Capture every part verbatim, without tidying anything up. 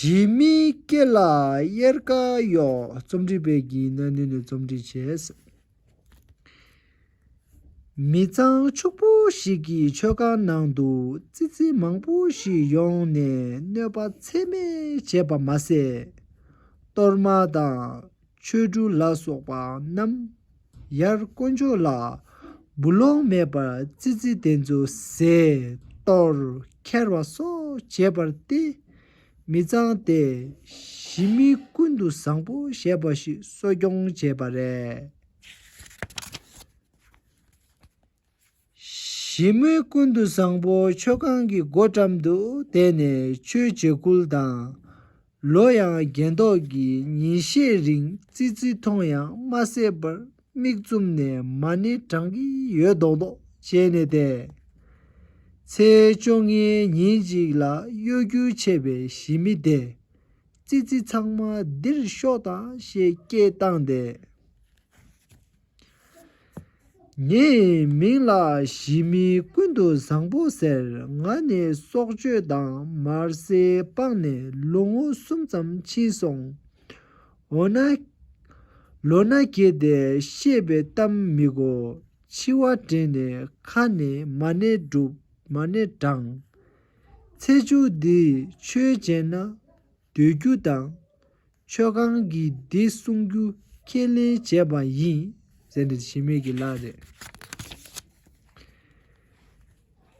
ཞི་མིའི་སྐེ་ལ་གཡེར་ཁ་གཡོགས། རྩོམ་སྒྲིག་པས་ཀྱི་ན་ནིང་ནས་རྩོམ་སྒྲིག་བྱས། མི་ཚང་ཕྱུག་པོ་ཞིག་གི་མཆོད་ཁང་ནང་དུ་ཙི་ཙི་མང་པོ་ཞིག་ཡོང་ནས་གནོད་པ་ཚད་མེད་བྱས་པ་མ་ཟད། གཏོར་མ་དང་ཆོ་འཕྲུལ་ལ་སོགས་པ་རྣམས་ཡར་དཀོན་མཆོག་ལ་འབུལ་ལོང་མེད་པར་ཙི་ཙི་དེ་ཚོ་བཟས་གཏོར་ཁྱེར་བ་སོགས་བྱས་པར་བརྟེན། མི་ཚང་དེ་ཞི་མི་ཀུན་ཏུ་བཟང་པོ་ཞེས་པ་ཞིག་གསོ་སྐྱོང་བྱས་པ་རེད། ཞི་མི་ཀུན་ཏུ་བཟང་པོ་མཆོད་ཁང་གི་སྒོ་འགྲམ་དུ་བསྡད་ནས་ཆོས་བྱེད་ཁུལ་དང་། ལོ་ཡང་རྒན་མདོག་གིས་ཉིན་ཤས་རིང་ཙི་ཙི་མཐོང་ཡང་མ་བསད་པར་མིག་བཙུམ་ནས་མ་ཎི་བགྲང་གི་ཡོད་མདོག་མདོག་བྱས་ནས་བསྡད། ཚེས་བཅོ་ལྔའི་ཉིན་གཅིག་ལ་གཡོ་སྒྱུ་ཆེ་བའི་ཞི་མི་དེ། ཙི་ཙི་ཚང་མ་འདིར་ཤོག་དང་ཞེས་སྐད་བཏང་སྟེ། ངའི་མིང་ལ་ཞི་མི་ཀུན་ཏུ་བཟང་པོ་ཟེར། ང་ནི་སྲོག་གཅོད་དང་དམར་ཟས་སྤངས་ནས་ལོ་ངོ་གསུམ་ཙམ་ཕྱིན་སོང་། འོ་ན། ལོ་ན་གལ་ཏེ་བཤད་པའི་གཏམ་མི་གོ། འཆི་བ་དྲན་ནས་ཁ་ནས་མ་ཎི་སྒྲུབ། མ་ཎི་བགྲང་། ཚེ་མཇུག་འདི་ཆོས་བྱས་ན། སྡོད་རྒྱུ་དང་། མཆོད་ཁང་གི་འདི་སྲུང་རྒྱུ་ཁས་ལེན་བྱས་པ་ཡིན། ཟེར་ནས་ཞི་མི་གིས་ལབ་རེད།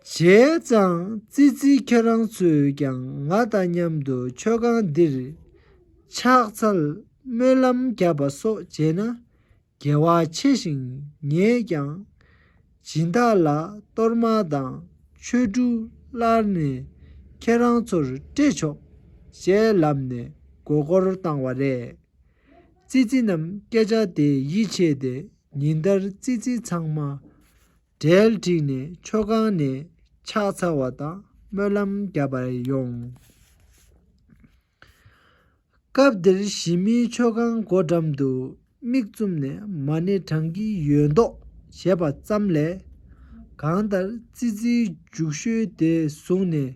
བྱས་ཙང་ཙི་ཙི་ཁྱེད་རང་ཚོས་ཀྱང་ང་དང་མཉམ་དུ་མཆོད་ཁང་འདིར་ཕྱག་འཚལ་སྨོན་ལམ་བརྒྱབ་པ་སོགས་བྱས་ན། དགེ་བ་ཆེ་ཞིང་ངས་ཀྱང་སྦྱིན་བདག་ལ་གཏོར་མ་དང་ཆོ་འཕྲུལ་སླར་ནས་ཁྱེད་རང་ཚོར་སྤྲད་ཆོག་ཅེས་ལབ་ནས་མགོ་སྐོར་བཏང་བ་རེད། ཙི་ཙི་རྣམས་སྐད་ཆ་དེ་ཡིད་ཆེས་ཏེ་ཉིན་ལྟར་ཙི་ཙི་ཚང་མ་གྲལ་བསྒྲིགས་ནས་མཆོད་ཁང་ནས་ཕྱག་འཚལ་བ་དང་སྨོན་ལམ་བརྒྱབ་པར་ཡོང་། སྐབས་འདིར་ཞི་མིའི་མཆོད་ཁང་སྒོ་འགྲམ་དུ་མིག་བཙུམ་ནས་མ་ཎི་བགྲང་གི་ཡོད་མདོག་བྱས་པ་ཙམ་ལས། གང་ལྟར་ཙི་ཙིའི་རྒྱུགས་ཤོས་དེ་བཟུང་ནས་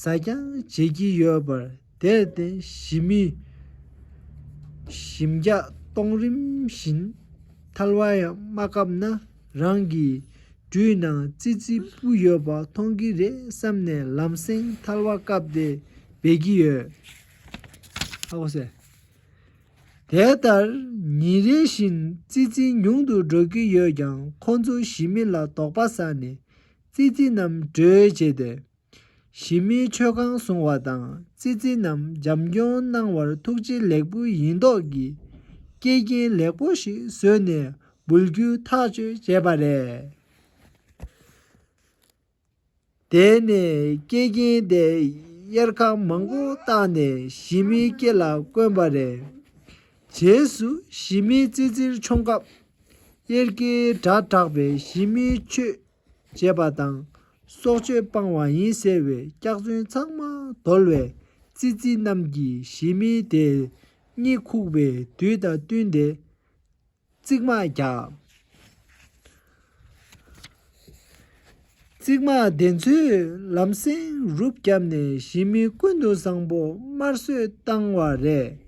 ཟ་རྐྱང་བྱེད་ཀྱི་ཡོད་པར་དེར་བརྟེན་ཞི་མིས་ཞིམ་རྒྱགས་གཏོང་རིམ་བཞིན་ཐལ་བ་ཡང་མ་བཀབ་ན་རང་གི་སྦྲུལ་ནང་ཙི་ཙི་སྤུ་ཡོད་པ་མཐོང་གི་རེད་བསམ་ནས་ལམ་སེང་ཐལ་བ་བཀབ་སྟེ་འབད་ཀྱི་ཡོད། ཧ་གོ་སོང་། དེ་ལྟར་ཉིན་རེ་བཞིན་ཙི་ཙི་ཉུང་དུ་འགྲོ་གི་ཡོད་ཀྱང་ཁོ་ཚོ་ཞི་མི་ལ་དོགས་པ་ཟ་ནས་ཙི་ཙི་རྣམས་སྒྲོལ་བྱས་ཏེ། ཞི་མིའི་མཆོད་ཁང་བཟུང་བ་དང་ཙི་ཙི་རྣམས་བྱམས་སྐྱོང་གནང་བར་ཐུགས་རྗེ་ལེགས་འབུལ་ཡིན་མདོག་གིས་སྐེ་རྒྱན་ལེགས་པོ་ཞིག་བཟོས་ནས་འབུལ་རྒྱུ་ཐག་གཅོད་བྱས་པ་རེད། དེ་ནས་སྐེ་རྒྱན་དེ་གཡེར་ཁ་མང་པོ་བཏགས་ནས་ཞི་མིའི་སྐེ་ལ་བསྐོན་པ་རེད། རྗེས་སུ་ཞི་མིས་ཙི་ཙིར་མཆོང་སྐབས་གཡེར་ཁའི་སྒྲ་གྲགས་པས་ཞི་མིའི་ཆོས་བྱས་པ་དང་སྲོག་གཅོད་སྤངས་པ་ཡིན་ཟེར་བའི་སྐྱག་རྫུན་ཚང་མ་བརྡོལ་བས་ཙི་ཙི་རྣམས་ཀྱིས་ཞི་མི་དེ་གཉིད་ཁུག་པའི་དུས་དང་བསྟུན་ཏེ། རྩིག་མ་རྒྱག་རྩིག་མ་དེ་ཚོས་ལམ་སེང་རུབ་བརྒྱབ་ནས་ཞི་མི་ཀུན་ཏུ་བཟང་པོ་དམར་གསོད་བཏང་བ་རེད།